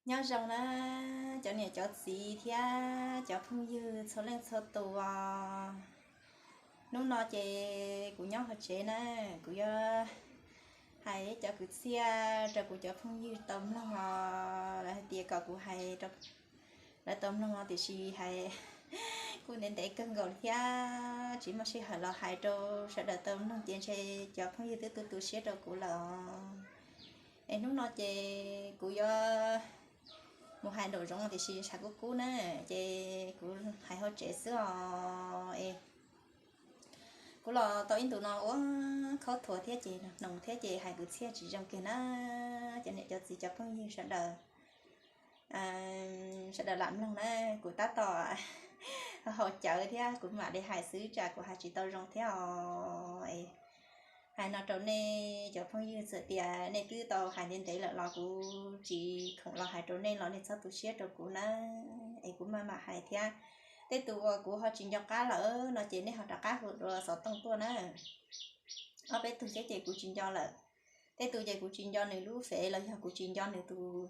Nyob zoo na, cov niam cov txiv thiab cov phooj ywg txhua leej txhua tus os. Hnub no ces kuv nyob hauv tsev na, kuv yuav hais cov kwv txhiaj rau kuv cov phooj ywg tau mloog os. Lawv hais tias kom kuv hais rau lawv tau mloog no, tiam sis hais kuj ntev ntev kawg nkaus thiab tsis muaj sij hawm los hais rau sawv daws tau mloog ces ntshe cov phooj ywg twb tu tu siab rau kuv lawm os. Es hnub no ces kuv yuav mus hais nraum zoov tiam sis ntshav kub kub na, ces kuv hais hauv tsev xwb os. Es kuv los tau ib ntus no ua khaub thuas thiab ces hnoos thiab ces hais kwv txhiaj tsis zoo kiag na. Cov niam cov txiv cov phooj ywg sawv daws, sawv daws lam mloog na, kuv tab tom haus cawv thiab kuv mam li hais xwb tsam kuv hais tsis tau zoo thiab os. Hais no rau nej cov phooj ywg, txawm tias nej twb tau hais ntev ntev lawm los kuv tsis khoom los hais rau nej los nej txhob tu siab rau kuv na. Es kuv maj mam hais thiab, tej tus uas kuv ho tsis nco qab lawm no ces nej ho rov qab hu dua xov tooj tuaj na. Ob peb tug thiab ces kuv tsis nco lawm. Tej tus ces kuv tsis nco nws lub fev los yog kuv tsis nco nws tus,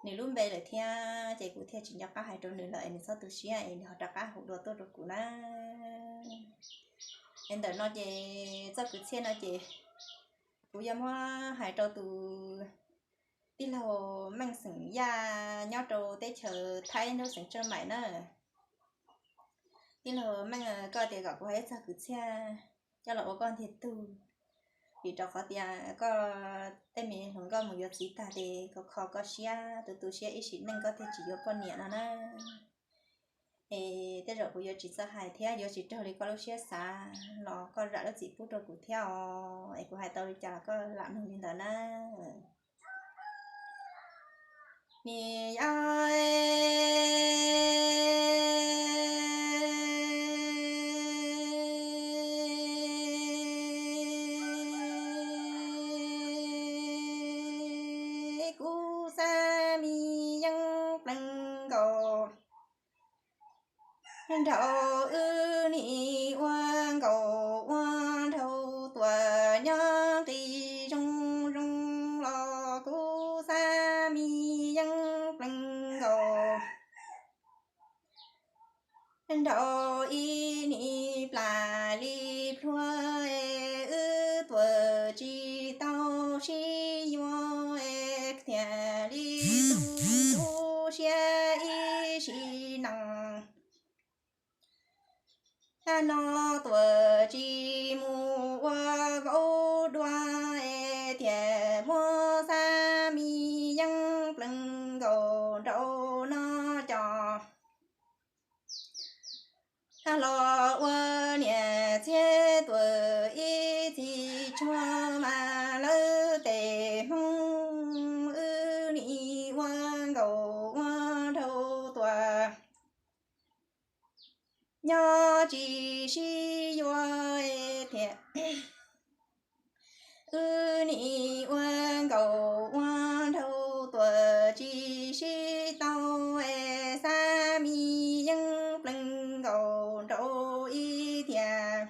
nws lub npe lawm thiab ces kuv thiaj tsis nco qab hais rau nws lawm es nws txhob tu siab es nws ho rov qab hu dua tuaj rau kuv na. Es ntawm no ces txoj kwv txhiaj no ces kuv yuav muab hais rau tus tij laug Meej xeem Yaj nyob rau teb chaws Thaib nyob xeev Tseej Maim na. Tij laug Meej, koj tias kom kuv hais ib txog kwv txhiaj coj los ua koj ntiag tug, vim rau qhov tias koj tej me hluas nkauj mus yuav txiv tag ces kho kho koj siab tu tu siab ib sim neej koj thiaj tsis yuav poj niam no na. Es tej zaum kuv yuav tsis txawj hais thiab yuav tsis raug li koj lub siab xav los koj zam lub txim pub rau kuv thiab os. Es kuv hais tau li cas los koj lam mloog li ntawd na. Ni yog kuv xav me yeej pleev nkaus nraug wb nim ua nkaus ua nraug tuaj nyob nqi zoo zoo los kuv xav me yeej pleev nkaus nraug ib nim plam li plhuav es wb tuaj tsis tau sib yuav es thiaj li tu siab ib sim neej. Hab no tuaj tsis mus ua vauv dua es thiaj muab xav me yeej pleev nkaus nraug no cov hab los ua niam txiag tuaj ib txhis tshua mas lawv tej Hmoob wb nim ua nkaus ua nraug tuaj nyob tsis sib yuav thiab. Wb nim ua nkaus ua nraug tuaj tsis sib tau es xav me yeej pleev nkaus nraug ib thiab.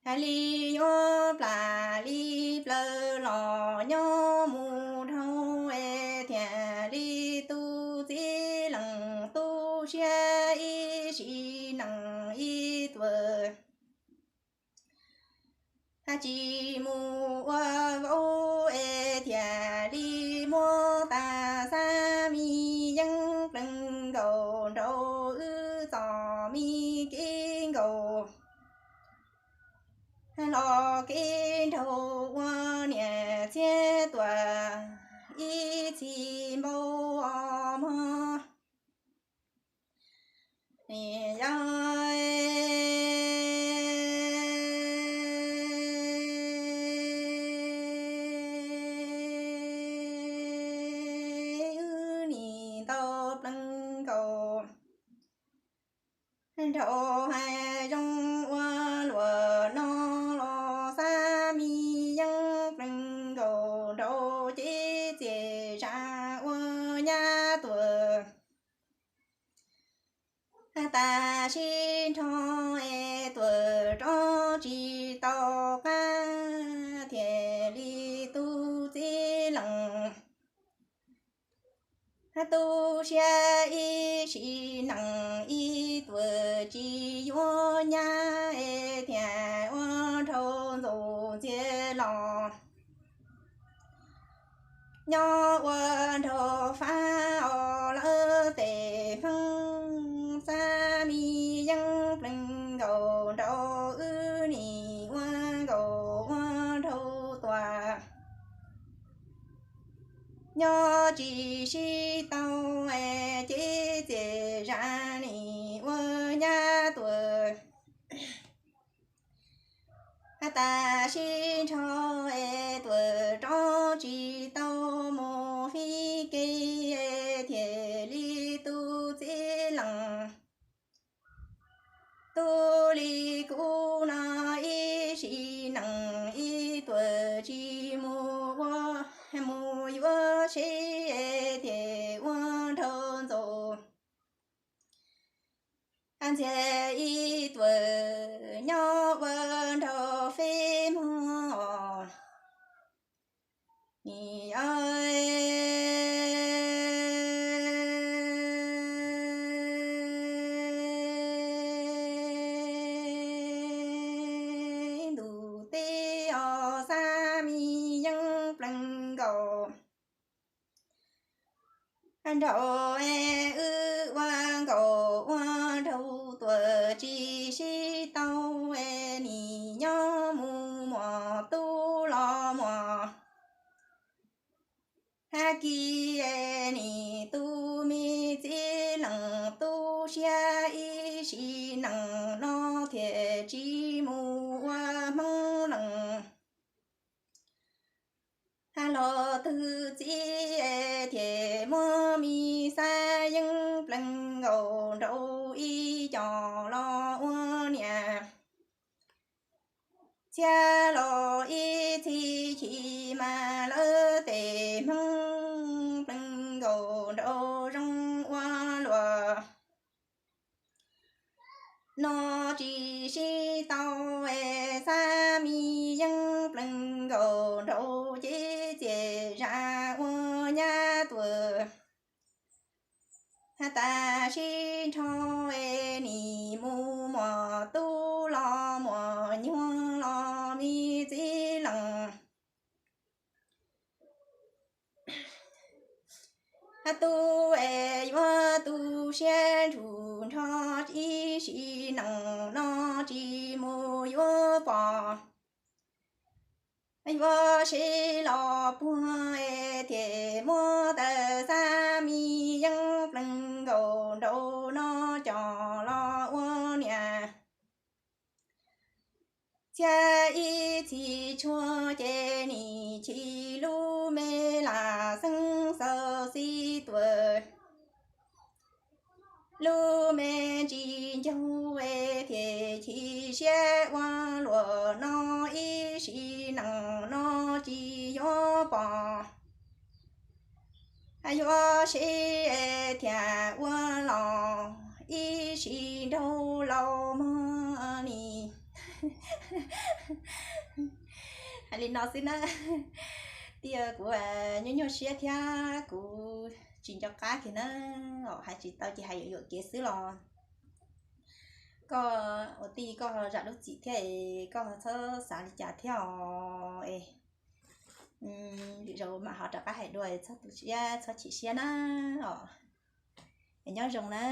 Hais li yuav plam li plawv los nyob mus dhau es thiaj li tu txiv leej tu siab ib sim neej ib tuaj. Hab tsis mus ua vauv es thiaj li muab tas xav me yeej pleev nkaus nraug wb txoj me kev nkaus los kev nraug ua niam txiag tuaj ib txhis npau os mog. Yog wb nim tau pleev nkaus nraug hais zoo ua luaj no los xav me yeej pleev nkaus nraug ces txiaj zam ua nyab tuaj tas sib nrho es tuaj rov tsis tau qab thiaj li tu txiv leej Tu siab ib sim neej ib tuam tsis yuav nyab es thiaj ua nraug ntxoov ntxiag los. Nyob ua nraug fab os lawv tej Hmoob, xab mi yeeb plees nkaus nraug wb nim ua nkaus ua nraug tuam. Nyob tsis sib tau es ces txias zam nim ua nyab tuam. Hab tas sib nrho es tuam rov tsis tau mus fib ke es thiaj li tu txiv leej. Tu li kuv no ib sim neej ib tuam tsis mus ua, mus yuav seb es thiaj ua nraug ntxoov. Ntxiag ib tuam nyob ua nraug feb mog os. Nim ntuj teb os xab mi yeeb plees nkaus nraug es wb ua nkaus ua nraug tuam tsis sib tau es nim nyob mus muam tub los muam hab kis es nim tu me txiv leej tu siab ib sim neej no thiaj tsis mus ua Hmoob leej. Hab los twg txiv es thiaj muab me xab yeeb plees nkaus nraug ib co los ua niam. Txhiab los ib txhis chim mas lawv tej Hmoob plees nkaus nraug zoo ua luaj. No tsis sib tau es xab mi yeeb plees nkaus nraug ces txias zam ua nyab tuam. Hab tas sib nrho es nim mus muam tub los muam nyuag los me txiv leej. Hab tub es yuav tu siab ntshum nrho ib sim neej no tsis mus yuav pom. Yuav seb los puag es thiaj muab tawm xab mi yeeb plees nkaus nraug no coj los ua niam. Txhiab ib txhis tshuav ces nim chim lub me lam xeeb xaus xib tuam. Lub me ntsis ncaug es thiaj chim siab ua luaj no ib sim neej no tsis yuav pom. Yuav seb es thiaj ua los ib sim nraug laus mog ni. Hais li no xwb na. Tias kuv nyuaj nyuaj siab thiab kuv tsis nco qab kiag na, hais tsis tau ces hais yuam yuam kev xwb los. Koj ua tij koj zam lub txim thiab es koj txhob xav li cas thiab os es. Lwm zaus mam ho rov qab hais dua, txhob tu siab txhob chim siab na os. Es nyob zoo na.